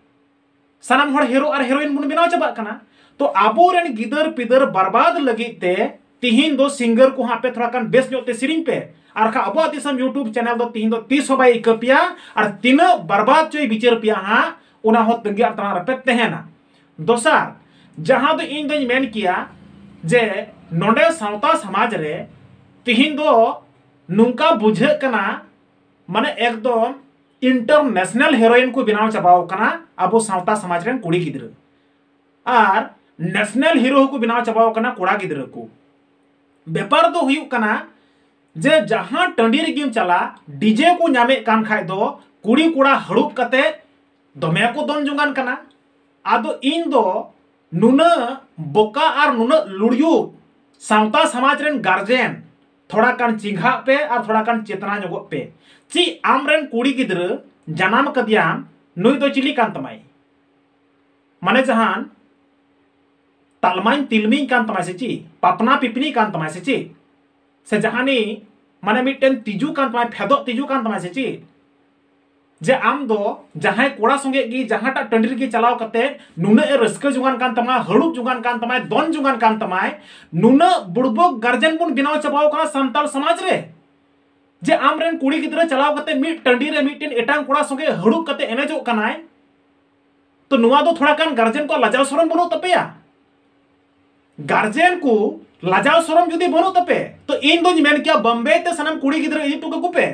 ᱥᱟᱱᱟᱢ ᱦᱚᱲ ᱦᱤᱨᱳ ᱟᱨ ᱦᱤᱨᱳᱭᱤᱱ ᱵᱚᱱ ᱵᱮᱱᱟᱣ ᱪᱟᱵᱟᱜ ᱠᱟᱱᱟ᱾ ᱛᱚ ᱟᱵᱚᱨᱮᱱ ᱜᱤᱫᱟᱹᱨ ᱯᱤᱫᱟᱹᱨ ᱵᱟᱨᱵᱟᱫ ᱞᱟᱹᱜᱤᱫ ᱛᱮ ᱛᱤᱦᱤᱧ ᱫᱚ ᱥᱤᱝᱜᱟᱨ ᱠᱚᱦᱚᱸ ᱟᱯᱮ ᱛᱷᱚᱲᱟ ᱜᱟᱱ ᱵᱮᱥ ᱧᱚᱜ ᱛᱮ ᱥᱮᱨᱮᱧ ᱯᱮ᱾ ᱟᱨ ᱠᱷᱟᱡ ᱟᱵᱚᱣᱟᱜ ᱫᱤᱥᱚᱢ YouTube ᱪᱮᱱᱮᱞ ᱫᱚ ᱛᱤᱦᱤᱧ ᱫᱚ ᱛᱤᱥ ᱦᱚᱸ ᱵᱟᱭ ᱤᱠᱟᱹ ᱯᱮᱭᱟ᱾ ᱟᱨ ᱛᱤᱱᱟᱹᱜ ᱵᱟᱨᱵᱟᱫ ᱪᱚᱭ ᱵᱤᱪᱟᱹᱨ ᱯᱮᱭᱟ ᱦᱟᱸᱜ, ᱚᱱᱟ ᱦᱚᱸ ᱛᱟᱺᱜᱤ ᱟᱨ ᱛᱟᱲᱟᱜ ᱨᱮᱯᱮ ᱛᱟᱦᱮᱱᱟ᱾ ᱫᱚᱥᱟᱨ, ᱡᱟᱦᱟᱸ ᱫᱚ ᱤᱧ ᱫᱚᱧ ᱢᱮᱱ ᱠᱮᱭᱟ ᱡᱮ ᱱᱚᱰᱮ ᱥᱟᱶᱛᱟ ᱥᱚᱢᱟᱡᱽ ᱨᱮ ᱛᱤᱦᱤᱧ ᱫᱚ ᱱᱚᱝᱠᱟ ᱵᱩᱡᱷᱟᱹᱜ ᱠᱟᱱᱟ, ᱢᱟᱱᱮ ᱮᱠᱫᱚᱢ ᱤᱱᱴᱟᱨᱱᱮᱥᱱᱟᱞ ᱦᱤᱨᱳᱭᱤᱱ ᱠᱚ ᱵᱮᱱᱟᱣ ᱪᱟᱵᱟᱣ ᱠᱟᱱᱟ ᱟᱵᱚ ᱥᱟᱶᱛᱟ ᱥᱚᱢᱟᱡᱽ ᱨᱮᱱ ᱠᱩᱲᱤ ᱜᱤᱫᱽᱨᱟᱹ, ᱟᱨ ᱱᱮᱥᱱᱟᱞ ᱦᱤᱨᱳ ᱦᱚᱸᱠᱚ ᱵᱮᱱᱟᱣ ᱪᱟᱵᱟᱣ ᱠᱟᱱᱟ ᱠᱚᱲᱟ ᱜᱤᱫᱽᱨᱟᱹ ᱠᱚ᱾ ᱵᱮᱯᱟᱨ ᱫᱚ ᱦᱩᱭᱩᱜ ᱠᱟᱱᱟ ᱡᱮ ᱡᱟᱦᱟᱸ ᱴᱟᱺᱰᱤ ᱨᱮᱜᱮᱢ ᱪᱟᱞᱟᱜ, ᱰᱤᱡᱮ ᱠᱚ ᱧᱟᱢᱮᱫ ᱠᱟᱱ ᱠᱷᱟᱡ ᱫᱚ ᱠᱩᱲᱤ ᱠᱚᱲᱟ ᱦᱟᱹᱲᱩᱵ ᱠᱟᱛᱮ ᱫᱚᱢᱮ ᱠᱚ ᱫᱚᱱ ᱡᱚᱝᱟᱱ ᱠᱟᱱᱟ᱾ ᱟᱫᱚ ᱤᱧ ᱫᱚ ᱱᱩᱱᱟᱹᱜ ᱵᱚᱠᱟ ᱟᱨ ᱱᱩᱱᱟᱹᱜ ᱞᱩᱲᱭᱩ ᱥᱟᱶᱛᱟ ᱥᱚᱢᱟᱡᱽ ᱨᱮᱱ ᱜᱟᱨᱡᱮᱱ, ᱛᱷᱚᱲᱟ ᱜᱟᱱ ᱪᱮᱸᱜᱷᱟᱜ ᱯᱮ ᱟᱨ ᱛᱷᱚᱲᱟ ᱜᱟᱱ ᱪᱮᱛᱱᱟ ᱧᱚᱜᱚᱜ ᱯᱮ᱾ ᱪᱮᱫ ᱟᱢᱨᱮᱱ ᱠᱩᱲᱤ ᱜᱤᱫᱽᱨᱟᱹ ᱡᱟᱱᱟᱢ ᱠᱟᱫᱮᱭᱟᱢ, ᱱᱩᱭ ᱫᱚ ᱪᱤᱞᱤ ᱠᱟᱱ ᱛᱟᱢᱟᱭ? ᱢᱟᱱᱮ ᱡᱟᱦᱟᱱ ᱛᱟᱞᱢᱟᱧ ᱛᱤᱞᱢᱤᱧ ᱠᱟᱱ ᱛᱟᱢᱟᱭ ᱥᱮ ᱪᱮᱫ? ᱯᱟᱯᱱᱟ ᱯᱤᱯᱱᱤ ᱠᱟᱱ ᱛᱟᱢᱟᱭ ᱥᱮ ᱪᱮᱫ? ᱥᱮ ᱡᱟᱦᱟᱱᱤ ᱢᱟᱱᱮ ᱢᱤᱫᱴᱮᱱ ᱛᱤᱡᱩ ᱠᱟᱱ ᱛᱟᱢᱟᱭ, ᱯᱷᱮᱫᱚᱜ ᱛᱤᱡᱩ ᱠᱟᱱ ᱛᱟᱢᱟᱭ ᱥᱮ ᱪᱮᱫ? ᱡᱮ ᱟᱢ ᱫᱚ ᱡᱟᱦᱟᱸᱭ ᱠᱚᱲᱟ ᱥᱚᱸᱜᱮ ᱜᱮ ᱡᱟᱦᱟᱸᱴᱟᱜ ᱴᱟᱺᱰᱤ ᱨᱮᱜᱮ ᱪᱟᱞᱟᱣ ᱠᱟᱛᱮ ᱱᱩᱱᱟᱹᱜ ᱮ ᱨᱟᱹᱥᱠᱟᱹ ᱡᱚᱝᱟᱱ ᱠᱟᱱ ᱛᱟᱢᱟ, ᱦᱟᱹᱲᱩᱵ ᱡᱚᱝᱟᱱ ᱠᱟᱱ ᱛᱟᱢᱟᱭ, ᱫᱚᱱ ᱡᱚᱝᱟᱱ ᱠᱟᱱ ᱛᱟᱢᱟᱭ, ᱱᱩᱱᱟᱹᱜ ᱵᱩᱲᱵᱚᱠ ᱜᱟᱨᱡᱮᱱ ᱵᱚᱱ ᱵᱮᱱᱟᱣ ᱪᱟᱵᱟᱣ ᱠᱟᱱᱟ ᱥᱟᱱᱛᱟᱲ ᱥᱚᱢᱟᱡᱽ ᱨᱮ, ᱡᱮ ᱟᱢᱨᱮᱱ ᱠᱩᱲᱤ ᱜᱤᱫᱽᱨᱟᱹ ᱪᱟᱞᱟᱣ ᱠᱟᱛᱮ ᱢᱤᱫ ᱴᱟᱺᱰᱤ ᱨᱮ ᱢᱤᱫᱴᱮᱱ ᱮᱴᱟᱝ ᱠᱚᱲᱟ ᱥᱚᱸᱜᱮ ᱦᱟᱹᱲᱩᱵ ᱠᱟᱛᱮ ᱮᱱᱮᱡᱚᱜ ᱠᱟᱱᱟᱭ᱾ ᱛᱚ ᱱᱚᱣᱟ ᱫᱚ ᱛᱷᱚᱲᱟ ᱜᱟᱱ ᱜᱟᱨᱡᱮᱱ ᱠᱚᱣᱟᱜ ᱞᱟᱡᱟᱣ ᱥᱚᱨᱚᱢ ᱵᱟᱹᱱᱩᱜ ᱛᱟᱯᱮᱭᱟ? ᱜᱟᱨᱡᱮᱱ ᱠᱚ ᱞᱟᱡᱟᱣ ᱥᱚᱨᱚᱢ ᱡᱩᱫᱤ ᱵᱟᱹᱱᱩᱜ ᱛᱟᱯᱮ, ᱛᱚ ᱤᱧ ᱫᱚᱧ ᱢᱮᱱ ᱠᱮᱭᱟ ᱵᱚᱢᱵᱮ ᱛᱮ ᱥᱟᱱᱟᱢ ᱠᱩᱲᱤ ᱜᱤᱫᱽᱨᱟᱹ ᱤᱫᱤ ᱦᱚᱴᱚ ᱠᱟᱠᱚ ᱯᱮ᱾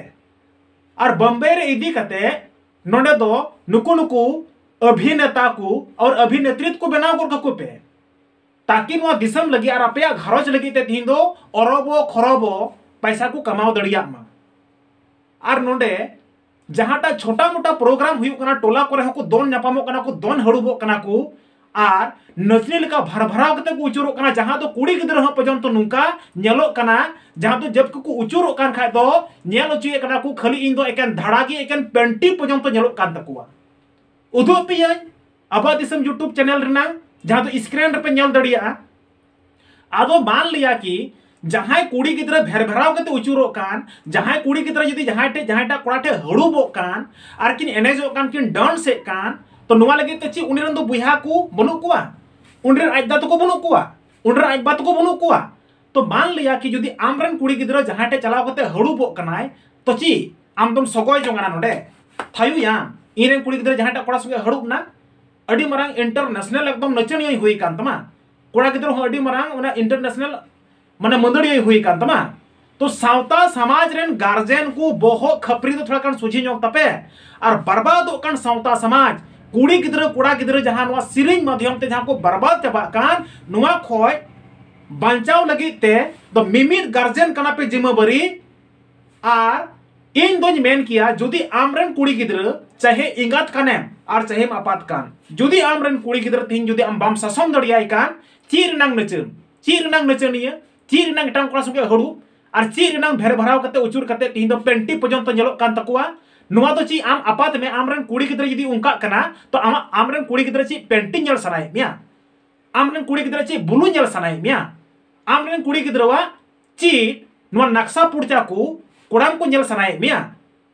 ᱟᱨ ᱵᱚᱢᱵᱮ ᱨᱮ ᱤᱫᱤ ᱠᱟᱛᱮ ᱱᱚᱰᱮ ᱫᱚ ᱱᱩᱠᱩ ᱱᱩᱠᱩ ᱚᱵᱷᱤᱱᱮᱛᱟ ᱠᱚ ᱟᱨ ᱚᱵᱷᱤᱱᱮᱛᱨᱤᱛ ᱠᱚ ᱵᱮᱱᱟᱣ ᱜᱚᱫ ᱠᱟᱠᱚ ᱯᱮ, ᱛᱟᱠᱤ ᱱᱚᱣᱟ ᱫᱤᱥᱚᱢ ᱞᱟᱹᱜᱤᱫ ᱟᱨ ᱟᱯᱮᱭᱟᱜ ᱜᱷᱟᱨᱚᱸᱡᱽ ᱞᱟᱹᱜᱤᱫ ᱛᱮ ᱛᱤᱦᱤᱧ ᱫᱚ ᱚᱨᱚᱵᱚ ᱠᱷᱚᱨᱚᱵᱚ ᱯᱟᱭᱥᱟ ᱠᱚ ᱠᱟᱢᱟᱣ ᱫᱟᱲᱮᱭᱟᱜ ᱢᱟ᱾ ᱟᱨ ᱱᱚᱰᱮ ᱡᱟᱦᱟᱸᱴᱟᱜ ᱪᱷᱳᱴᱟ ᱢᱳᱴᱟ ᱯᱨᱳᱜᱨᱟᱢ ᱦᱩᱭᱩᱜ ᱠᱟᱱᱟ, ᱴᱚᱞᱟ ᱠᱚᱨᱮ ᱦᱚᱸᱠᱚ ᱫᱚᱱ ᱧᱟᱯᱟᱢᱚᱜ ᱠᱟᱱᱟ ᱠᱚ, ᱫᱚᱱ ᱦᱟᱹᱲᱩᱵᱚᱜ ᱠᱟᱱᱟ ᱠᱚ, ᱟᱨ ᱱᱟᱹᱪᱱᱤ ᱞᱮᱠᱟ ᱵᱷᱟᱨ ᱵᱷᱟᱨᱟᱣ ᱠᱟᱛᱮ ᱠᱚ ᱩᱪᱩᱨᱚᱜ ᱠᱟᱱᱟ, ᱡᱟᱦᱟᱸ ᱫᱚ ᱠᱩᱲᱤ ᱜᱤᱫᱽᱨᱟᱹ ᱦᱚᱸ ᱯᱚᱨᱡᱚᱱᱛᱚ ᱱᱚᱝᱠᱟ ᱧᱮᱞᱚᱜ ᱠᱟᱱᱟ, ᱡᱟᱦᱟᱸ ᱫᱚ ᱡᱟᱹᱵ ᱠᱚᱠᱚ ᱩᱪᱩᱨᱚᱜ ᱠᱟᱱ ᱠᱷᱟᱡ ᱫᱚ ᱧᱮᱞ ᱦᱚᱪᱚᱭᱮᱫ ᱠᱟᱱᱟ ᱠᱚ ᱠᱷᱟᱹᱞᱤ ᱤᱧ ᱫᱚ ᱮᱠᱮᱱ ᱫᱷᱟᱲᱟ ᱜᱮ, ᱮᱠᱮᱱ ᱯᱮᱱᱴᱤ ᱯᱚᱨᱡᱚᱱᱛᱚ ᱧᱮᱞᱚᱜ ᱠᱟᱱ ᱛᱟᱠᱚᱣᱟ᱾ ᱩᱫᱩᱜ ᱟᱯᱮᱭᱟᱹᱧ ᱟᱵᱚᱣᱟᱜ ᱫᱤᱥᱚᱢ YouTube ᱪᱮᱱᱮᱞ ᱨᱮᱱᱟᱝ, ᱡᱟᱦᱟᱸ ᱫᱚ ᱥᱠᱨᱤᱱ ᱨᱮᱯᱮ ᱧᱮᱞ ᱫᱟᱲᱮᱭᱟᱜᱼᱟ᱾ ᱟᱫᱚ ᱢᱟᱱ ᱞᱤᱭᱟ ᱠᱤ ᱡᱟᱦᱟᱸᱭ ᱠᱩᱲᱤ ᱜᱤᱫᱽᱨᱟᱹ ᱵᱷᱮᱨ ᱵᱷᱮᱨᱟᱣ ᱠᱟᱛᱮ ᱩᱪᱩᱨᱚᱜ ᱠᱟᱱ, ᱡᱟᱦᱟᱸᱭ ᱠᱩᱲᱤ ᱜᱤᱫᱽᱨᱟᱹ ᱡᱩᱫᱤ ᱡᱟᱦᱟᱸᱭ ᱴᱷᱮᱡ ᱡᱟᱦᱟᱸᱭᱴᱟᱜ ᱠᱚᱲᱟ ᱴᱷᱮᱡ ᱦᱟᱹᱲᱩᱵᱚᱜ ᱠᱟᱱ ᱟᱨ ᱠᱤᱱ ᱮᱱᱮᱡᱚᱜ ᱠᱟᱱ, ᱠᱤᱱ ᱰᱟᱱᱥᱮᱫ ᱠᱟᱱ, ᱛᱚ ᱱᱚᱣᱟ ᱞᱟᱹᱜᱤᱫ ᱛᱮ ᱪᱮᱫ ᱩᱱᱤ ᱨᱮᱱ ᱫᱚ ᱵᱚᱭᱦᱟ ᱠᱚ ᱵᱟᱹᱱᱩᱜ ᱠᱚᱣᱟ? ᱩᱱᱤ ᱨᱮᱱ ᱟᱡ ᱫᱟ ᱛᱟᱠᱚ ᱵᱟᱹᱱᱩᱜ ᱠᱚᱣᱟ? ᱩᱱᱤ ᱨᱮᱱ ᱟᱡ ᱵᱟ ᱛᱟᱠᱚ ᱵᱟᱹᱱᱩᱜ ᱠᱚᱣᱟ? ᱛᱚ ᱢᱟᱱ ᱞᱤᱭᱟ ᱠᱤ ᱡᱩᱫᱤ ᱟᱢ ᱨᱮᱱ ᱠᱩᱲᱤ ᱜᱤᱫᱽᱨᱟᱹ ᱡᱟᱦᱟᱸᱭ ᱴᱷᱮᱡ ᱪᱟᱞᱟᱣ ᱠᱟᱛᱮ ᱦᱟᱹᱲᱩᱵᱚᱜ ᱠᱟᱱᱟᱭ, ᱛᱚ ᱪᱮᱫ ᱟᱢ ᱫᱚᱢ ᱥᱚᱜᱚᱭ ᱡᱚᱝ ᱠᱟᱱᱟ ᱱᱚᱰᱮ? ᱛᱷᱟᱭᱩᱭᱟᱢ, ᱤᱧ ᱨᱮᱱ ᱠᱩᱲᱤ ᱜᱤᱫᱽᱨᱟᱹ ᱡᱟᱦᱟᱸᱭᱴᱟᱜ ᱠᱚᱲᱟ ᱥᱚᱸᱜᱮ ᱦᱟᱹᱲᱩᱵ ᱱᱟ, ᱟᱹᱰᱤ ᱢᱟᱨᱟᱝ ᱤᱱᱴᱟᱨᱱᱮᱥᱱᱟᱞ ᱮᱠᱫᱚᱢ ᱱᱟᱪᱚᱱᱤᱭᱟᱹᱭ ᱦᱩᱭ ᱠᱟᱱ ᱛᱟᱢᱟ, ᱠᱚᱲᱟ ᱜᱤᱫᱽᱨᱟᱹ ᱦᱚᱸ ᱟᱹᱰᱤ ᱢᱟᱨᱟᱝ ᱚᱱᱟ ᱤᱱᱴᱟᱨᱱᱮᱥᱱᱟᱞ ᱢᱟᱱᱮ ᱢᱟᱹᱫᱟᱹᱲᱤᱭᱟᱹᱭ ᱦᱩᱭ ᱠᱟᱱ ᱛᱟᱢᱟ, ᱛᱚ ᱥᱟᱶᱛᱟ ᱥᱚᱢᱟᱡᱽ ᱨᱮᱱ ᱜᱟᱨᱡᱮᱱ ᱠᱚ ᱵᱚᱦᱚᱜ ᱠᱷᱟᱹᱯᱨᱤ ᱫᱚ ᱛᱷᱚᱲᱟ ᱜᱟᱱ ᱥᱚᱡᱷᱮ ᱧᱚᱜ ᱛᱟᱯᱮ᱾ ᱟᱨ ᱵᱟᱨᱵᱟᱫᱚᱜ ᱠᱟᱱ ᱥᱟᱶᱛᱟ ᱥᱚᱢᱟᱡᱽ, ᱠᱩᱲᱤ ᱜᱤᱫᱽᱨᱟᱹ ᱠᱚᱲᱟ ᱜᱤᱫᱽᱨᱟᱹ ᱡᱟᱦᱟᱸ ᱱᱚᱣᱟ ᱥᱮᱨᱮᱧ ᱢᱟᱫᱽᱫᱷᱚᱢ ᱛᱮ ᱡᱟᱦᱟᱸ ᱠᱚ ᱵᱟᱨᱵᱟᱫ ᱪᱟᱵᱟᱜ ᱠᱟᱱ, ᱱᱚᱣᱟ ᱠᱷᱚᱡ ᱵᱟᱧᱪᱟᱣ ᱞᱟᱹᱜᱤᱫ ᱛᱮ ᱫᱚ ᱢᱤᱢᱤᱫ ᱜᱟᱨᱡᱮᱱ ᱠᱟᱱᱟ ᱯᱮ ᱡᱤᱢᱟᱹᱵᱟᱹᱨᱤ᱾ ᱟᱨ ᱤᱧ ᱫᱚᱧ ᱢᱮᱱ ᱠᱮᱭᱟ, ᱡᱩᱫᱤ ᱟᱢᱨᱮᱱ ᱠᱩᱲᱤ ᱜᱤᱫᱽᱨᱟᱹ ᱪᱟᱦᱮ ᱮᱸᱜᱟᱛ ᱠᱟᱱᱮᱢ ᱟᱨ ᱪᱟᱦᱮᱢ ᱟᱯᱟᱛ ᱠᱟᱱ, ᱡᱩᱫᱤ ᱟᱢᱨᱮᱱ ᱠᱩᱲᱤ ᱜᱤᱫᱽᱨᱟᱹ ᱛᱤᱦᱤᱧ ᱡᱩᱫᱤ ᱟᱢ ᱵᱟᱢ ᱥᱟᱥᱚᱱ ᱫᱟᱲᱮᱭᱟᱭ ᱠᱟᱱ, ᱪᱮᱫ ᱨᱮᱱᱟᱝ ᱱᱟᱹᱪᱟᱹᱱ, ᱪᱮᱫ ᱨᱮᱱᱟᱝ ᱮᱴᱟᱜ ᱠᱚᱲᱟ ᱥᱚᱸᱜᱮ ᱦᱟᱹᱲᱩᱵ, ᱟᱨ ᱪᱮᱫ ᱨᱮᱱᱟᱝ ᱵᱷᱮᱨ ᱵᱷᱟᱨᱟᱣ ᱠᱟᱛᱮ ᱩᱪᱩᱨ ᱠᱟᱛᱮ ᱛᱤᱦᱤᱧ ᱫᱚ ᱯᱮᱱᱴᱤ ᱯᱚᱨᱡᱚᱱᱛᱚ ᱧᱮᱞᱚᱜ ᱠᱟᱱ ᱛᱟᱠᱚᱣᱟ? ᱱᱚᱣᱟ ᱫᱚ ᱪᱮᱫ ᱟᱢ ᱟᱯᱟᱛ ᱢᱮ, ᱟᱢᱨᱮᱱ ᱠᱩᱲᱤ ᱜᱤᱫᱽᱨᱟᱹ ᱡᱩᱫᱤ ᱚᱱᱠᱟᱜ ᱠᱟᱱᱟ, ᱛᱚ ᱟᱢᱟᱜ, ᱟᱢᱨᱮᱱ ᱠᱩᱲᱤ ᱜᱤᱫᱽᱨᱟᱹ ᱪᱮᱫ ᱯᱮᱱᱴᱤ ᱧᱮᱞ ᱥᱟᱱᱟᱭᱮᱫ ᱢᱮᱭᱟ? ᱟᱢᱨᱮᱱ ᱠᱩᱲᱤ ᱜᱤᱫᱽᱨᱟᱹ ᱪᱮᱫ ᱵᱩᱞᱩ ᱧᱮᱞ ᱥᱟᱱᱟᱭᱮᱫ ᱢᱮᱭᱟ? ᱟᱢᱨᱮᱱ ᱠᱩᱲᱤ ᱜᱤᱫᱽᱨᱟᱹᱣᱟᱜ ᱪᱮᱫ ᱱᱚᱣᱟ ᱱᱟᱠᱥᱟ ᱯᱩᱲᱪᱟ ᱠᱚ ᱠᱚᱲᱟᱢ ᱠᱚ ᱧᱮᱞ ᱥᱟᱱᱟᱭᱮᱫ ᱢᱮᱭᱟ?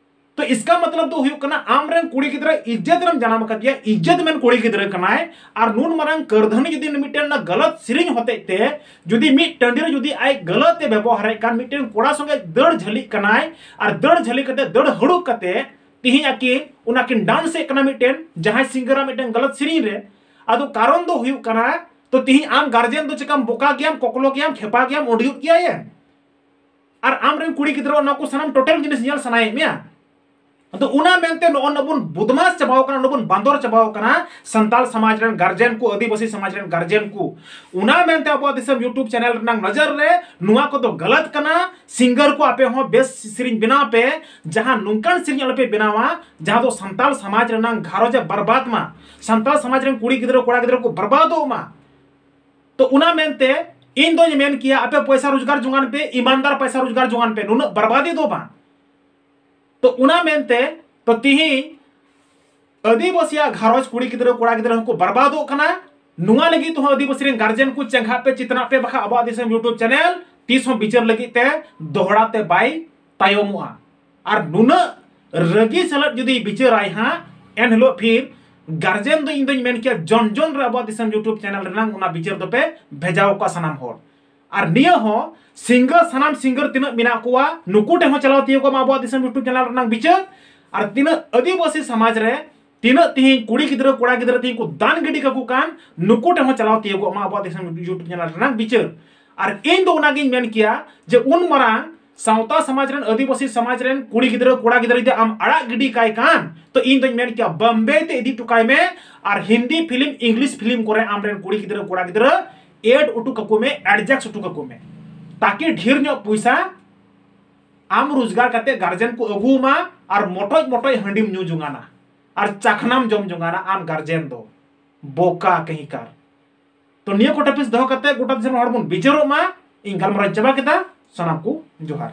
ᱛᱚ ᱤᱥᱠᱟ ᱢᱚᱛᱞᱚᱵ ᱫᱚ ᱦᱩᱭᱩᱜ ᱠᱟᱱᱟ, ᱟᱢᱨᱮᱱ ᱠᱩᱲᱤ ᱜᱤᱫᱽᱨᱟᱹ ᱤᱡᱽᱡᱚᱛ ᱨᱮᱢ ᱡᱟᱱᱟᱢ ᱟᱠᱟᱫᱮᱭᱟ, ᱤᱡᱽᱡᱚᱛ ᱢᱮᱱ ᱠᱩᱲᱤ ᱜᱤᱫᱽᱨᱟᱹ ᱠᱟᱱᱟᱭ, ᱟᱨ ᱱᱩᱱ ᱢᱟᱨᱟᱝ ᱠᱟᱹᱨᱫᱷᱟᱹᱱᱤ ᱡᱩᱫᱤ ᱢᱤᱫᱴᱮᱱ ᱚᱱᱟ ᱜᱟᱞᱟᱛ ᱥᱮᱨᱮᱧ ᱦᱚᱛᱮᱡ ᱛᱮ ᱡᱩᱫᱤ ᱢᱤᱫ ᱴᱟᱺᱰᱤ ᱨᱮ ᱡᱩᱫᱤ ᱟᱡ ᱜᱟᱞᱟᱛ ᱮ ᱵᱮᱵᱚᱦᱟᱨᱮᱫ ᱠᱟᱱ, ᱢᱤᱫᱴᱮᱱ ᱠᱚᱲᱟ ᱥᱚᱸᱜᱮ ᱫᱟᱹᱲ ᱡᱷᱟᱹᱞᱤᱜ ᱠᱟᱱᱟᱭ, ᱟᱨ ᱫᱟᱹᱲ ᱡᱷᱟᱹᱞᱤ ᱠᱟᱛᱮ ᱫᱟᱹᱲ ᱦᱟᱹᱲᱩᱵ ᱠᱟᱛᱮ ᱛᱤᱦᱤᱧ ᱟᱹᱠᱤᱱ ᱚᱱᱟ ᱠᱤᱱ ᱰᱟᱱᱥ ᱮᱫ ᱠᱟᱱᱟ ᱢᱤᱫᱴᱮᱱ ᱡᱟᱦᱟᱸᱭ ᱥᱤᱝᱜᱟᱨᱟᱜ ᱢᱤᱫᱴᱮᱱ ᱜᱟᱞᱟᱛ ᱥᱮᱨᱮᱧ ᱨᱮ᱾ ᱟᱫᱚ ᱠᱟᱨᱚᱱ ᱫᱚ ᱦᱩᱭᱩᱜ ᱠᱟᱱᱟ, ᱛᱚ ᱛᱤᱦᱤᱧ ᱟᱢ ᱜᱟᱨᱡᱮᱱ ᱫᱚ ᱪᱮᱠᱟᱢ ᱵᱚᱠᱟ ᱜᱮᱭᱟᱢ, ᱠᱚᱠᱞᱚ ᱜᱮᱭᱟᱢ, ᱠᱷᱮᱯᱟ ᱜᱮᱭᱟᱢ, ᱚᱰᱤᱭᱩᱫ ᱜᱮᱭᱟᱭᱮ? ᱟᱨ ᱟᱢᱨᱮᱱ ᱠᱩᱲᱤ ᱜᱤᱫᱽᱨᱟᱹ ᱚᱱᱟ ᱠᱚ ᱥᱟᱱᱟᱢ ᱴᱳᱴᱟᱞ ᱡᱤᱱᱤᱥ ᱧᱮᱞ ᱥᱟᱱᱟᱭᱮᱫ ᱢᱮᱭᱟ᱾ ᱟᱫᱚ ᱚᱱᱟ ᱢᱮᱱᱛᱮ ᱱᱚᱜᱼᱚ ᱱᱚᱵᱚᱱ ᱵᱚᱫᱢᱟᱥ ᱪᱟᱵᱟᱣ ᱠᱟᱱᱟ, ᱱᱚᱵᱚᱱ ᱵᱟᱸᱫᱚᱨ ᱪᱟᱵᱟᱣ ᱠᱟᱱᱟ ᱥᱟᱱᱛᱟᱲ ᱥᱚᱢᱟᱡᱽ ᱨᱮᱱ ᱜᱟᱨᱡᱮᱱ ᱠᱚ, ᱟᱹᱫᱤᱵᱟᱹᱥᱤ ᱥᱚᱢᱟᱡᱽ ᱨᱮᱱ ᱜᱟᱨᱡᱮᱱ ᱠᱚ᱾ ᱚᱱᱟ ᱢᱮᱱᱛᱮ ᱟᱵᱚᱣᱟᱜ ᱫᱤᱥᱚᱢ YouTube ᱪᱮᱱᱮᱞ ᱨᱮᱱᱟᱜ ᱱᱚᱡᱚᱨ ᱨᱮ ᱱᱚᱣᱟ ᱠᱚᱫᱚ ᱜᱟᱞᱟᱛ ᱠᱟᱱᱟ᱾ ᱥᱤᱝᱜᱟᱨ ᱠᱚ ᱟᱯᱮ ᱦᱚᱸ ᱵᱮᱥ ᱥᱮᱨᱮᱧ ᱵᱮᱱᱟᱣ ᱯᱮ, ᱡᱟᱦᱟᱸ ᱱᱚᱝᱠᱟᱱ ᱥᱮᱨᱮᱧ ᱟᱞᱚᱯᱮ ᱵᱮᱱᱟᱣᱟ ᱡᱟᱦᱟᱸ ᱫᱚ ᱥᱟᱱᱛᱟᱲ ᱥᱚᱢᱟᱡᱽ ᱨᱮᱱᱟᱜ ᱜᱷᱟᱨᱚᱸᱡᱽ ᱮ ᱵᱟᱨᱵᱟᱫ ᱢᱟ, ᱥᱟᱱᱛᱟᱲ ᱥᱚᱢᱟᱡᱽ ᱨᱮᱱ ᱠᱩᱲᱤ ᱜᱤᱫᱽᱨᱟᱹ ᱠᱚᱲᱟ ᱜᱤᱫᱽᱨᱟᱹ ᱠᱚ ᱵᱟᱨᱵᱟᱫᱚᱜ ᱢᱟ᱾ ᱛᱚ ᱚᱱᱟ ᱢᱮᱱᱛᱮ ᱤᱧ ᱫᱚᱧ ᱢᱮᱱ ᱠᱮᱭᱟ, ᱟᱯᱮ ᱯᱚᱭᱥᱟ ᱨᱳᱡᱽᱜᱟᱨ ᱡᱚᱝᱟᱱ ᱯᱮ, ᱤᱢᱟᱱᱫᱟᱨ ᱯᱚᱭᱥᱟ ᱨᱳᱡᱽᱜᱟᱨ ᱡᱚᱝᱟᱱ ᱯᱮ, ᱱᱩᱱᱟᱹᱜ ᱵᱟᱨᱵᱟᱫᱤ ᱫᱚ ᱵᱟᱝ᱾ ᱛᱚ ᱚᱱᱟ ᱢᱮᱱᱛᱮ ᱛᱚ ᱛᱤᱦᱤᱧ ᱟᱹᱫᱤᱵᱟᱹᱥᱤᱭᱟᱜ ᱜᱷᱟᱨᱚᱸᱡᱽ ᱠᱩᱲᱤ ᱜᱤᱫᱽᱨᱟᱹ ᱠᱚᱲᱟ ᱜᱤᱫᱽᱨᱟᱹ ᱦᱚᱸᱠᱚ ᱵᱟᱨᱵᱟᱫᱚᱜ ᱠᱟᱱᱟ᱾ ᱱᱚᱣᱟ ᱞᱟᱹᱜᱤᱫ ᱛᱮᱦᱚᱸ ᱟᱹᱫᱤᱵᱟᱹᱥᱤ ᱨᱮᱱ ᱜᱟᱨᱡᱮᱱ ᱠᱚ ᱪᱮᱸᱜᱷᱟᱜ ᱯᱮ, ᱪᱮᱛᱱᱟᱜ ᱯᱮ, ᱵᱟᱠᱷᱟᱱ ᱟᱵᱚᱣᱟᱜ ᱫᱤᱥᱚᱢ YouTube ᱪᱮᱱᱮᱞ ᱛᱤᱥ ᱦᱚᱸ ᱵᱤᱪᱟᱹᱨ ᱞᱟᱹᱜᱤᱫ ᱛᱮ ᱫᱚᱦᱲᱟ ᱛᱮ ᱵᱟᱭ ᱛᱟᱭᱚᱢᱚᱜᱼᱟ᱾ ᱟᱨ ᱱᱩᱱᱟᱹᱜ ᱨᱟᱹᱜᱤ ᱥᱟᱞᱟᱜ ᱡᱩᱫᱤ ᱵᱤᱪᱟᱹᱨᱟᱭ ᱦᱟᱸᱜ, ᱮᱱᱦᱤᱞᱳᱜ ᱯᱷᱤᱨ ᱜᱟᱨᱡᱮᱱ ᱫᱚ ᱤᱧ ᱫᱚᱧ ᱢᱮᱱ ᱠᱮᱭᱟ ᱡᱚᱱ ᱡᱚᱱ ᱨᱮ ᱟᱵᱚᱣᱟᱜ ᱫᱤᱥᱚᱢ YouTube ᱪᱮᱱᱮᱞ ᱨᱮᱱᱟᱝ ᱚᱱᱟ ᱵᱤᱪᱟᱹᱨ ᱫᱚᱯᱮ ᱵᱷᱮᱡᱟᱣ ᱠᱚᱣᱟ ᱥᱟᱱᱟᱢ ᱦᱚᱲ᱾ ᱟᱨ ᱱᱤᱭᱟᱹ ᱦᱚᱸ ᱥᱤᱝᱜᱟᱨ, ᱥᱟᱱᱟᱢ ᱥᱤᱝᱜᱟᱨ ᱛᱤᱱᱟᱹᱜ ᱢᱮᱱᱟᱜ ᱠᱚᱣᱟ, ᱱᱩᱠᱩ ᱴᱷᱮᱱ ᱦᱚᱸ ᱪᱟᱞᱟᱣ ᱛᱤᱭᱳᱜᱚᱜ ᱢᱟ ᱟᱵᱚᱣᱟᱜ ᱫᱤᱥᱚᱢ YouTube ᱪᱮᱱᱮᱞ ᱨᱮᱱᱟᱜ ᱵᱤᱪᱟᱹᱨ᱾ ᱟᱨ ᱛᱤᱱᱟᱹᱜ ᱟᱹᱫᱤᱵᱟᱹᱥᱤ ᱥᱚᱢᱟᱡᱽ ᱨᱮ ᱛᱤᱱᱟᱹᱜ ᱛᱤᱦᱤᱧ ᱠᱩᱲᱤ ᱜᱤᱫᱽᱨᱟᱹ ᱠᱚᱲᱟ ᱜᱤᱫᱽᱨᱟᱹ ᱛᱤᱦᱤᱧ ᱠᱚ ᱫᱟᱱ ᱜᱤᱰᱤ ᱠᱟᱠᱚ ᱠᱟᱱ, ᱱᱩᱠᱩ ᱴᱷᱮᱱ ᱦᱚᱸ ᱪᱟᱞᱟᱣ ᱛᱤᱭᱳᱜᱚᱜ ᱢᱟ ᱟᱵᱚᱣᱟᱜ ᱫᱤᱥᱚᱢ YouTube ᱪᱮᱱᱮᱞ ᱨᱮᱱᱟᱜ ᱵᱤᱪᱟᱹᱨ᱾ ᱟᱨ ᱤᱧ ᱫᱚ ᱚᱱᱟᱜᱤᱧ ᱢᱮᱱ ᱠᱮᱭᱟ ᱡᱮ ᱩᱱ ᱢᱟᱨᱟᱝ ᱥᱟᱶᱛᱟ ᱥᱚᱢᱟᱡᱽ ᱨᱮᱱ, ᱟᱹᱫᱤᱵᱟᱹᱥᱤ ᱥᱚᱢᱟᱡᱽ ᱨᱮᱱ ᱠᱩᱲᱤ ᱜᱤᱫᱽᱨᱟᱹ ᱠᱚᱲᱟ ᱜᱤᱫᱽᱨᱟᱹ ᱡᱩᱫᱤ ᱟᱢ ᱟᱲᱟᱜ ᱜᱤᱰᱤ ᱠᱟᱭ ᱠᱷᱟᱱ, ᱛᱚ ᱤᱧ ᱫᱚᱧ ᱢᱮᱱ ᱠᱮᱭᱟ ᱵᱚᱢᱵᱮ ᱛᱮ ᱤᱫᱤ ᱦᱚᱴᱚ ᱠᱟᱭ ᱢᱮ᱾ ᱟᱨ ᱦᱤᱱᱫᱤ ᱯᱷᱤᱞᱢ, ᱤᱝᱞᱤᱥ ᱯᱷᱤᱞᱢ ᱠᱚᱨᱮ ᱟᱢᱨᱮᱱ ᱠᱩᱲᱤ ᱜᱤᱫᱽᱨᱟᱹ ᱠᱚᱲᱟ ᱜᱤᱫᱽᱨᱟᱹ ᱮᱰ ᱦᱚᱴᱚ ᱠᱟᱠᱚ ᱢᱮ, ᱮᱰᱡᱟᱥᱴ ᱦᱚᱴᱚ ᱠᱟᱠᱚ ᱢᱮ, ᱛᱟᱠᱤ ᱰᱷᱮᱨ ᱧᱚᱜ ᱯᱚᱭᱥᱟ ᱟᱢ ᱨᱳᱡᱽᱜᱟᱨ ᱠᱟᱛᱮ ᱜᱟᱨᱡᱮᱱ ᱠᱚ ᱟᱹᱜᱩᱣᱟᱢᱟ ᱟᱨ ᱢᱚᱴᱚᱡ ᱢᱚᱴᱚᱡ ᱦᱟᱺᱰᱤᱢ ᱧᱩ ᱡᱚᱝᱟᱱᱟ ᱟᱨ ᱪᱟᱠᱷᱱᱟᱢ ᱡᱚᱢ ᱡᱚᱝᱟᱱᱟ ᱟᱢ ᱜᱟᱨᱡᱮᱱ ᱫᱚ᱾ ᱵᱚᱠᱟ ᱠᱟᱹᱦᱤᱠᱟᱨ᱾ ᱛᱚ ᱱᱤᱭᱟᱹ ᱠᱚ ᱴᱚᱯᱤᱠᱥ ᱫᱚᱦᱚ ᱠᱟᱛᱮ ᱜᱚᱴᱟ ᱫᱤᱥᱚᱢ ᱦᱚᱲ ᱵᱚᱱ ᱵᱤᱪᱟᱹᱨᱚᱜ ᱢᱟ᱾ ᱤᱧ ᱜᱟᱞᱢᱟᱨᱟᱣ ᱪᱟᱵᱟ ᱠᱮᱫᱟ᱾ ᱥᱟᱱᱟᱢ ᱠᱚ ᱡᱚᱦᱟᱨ᱾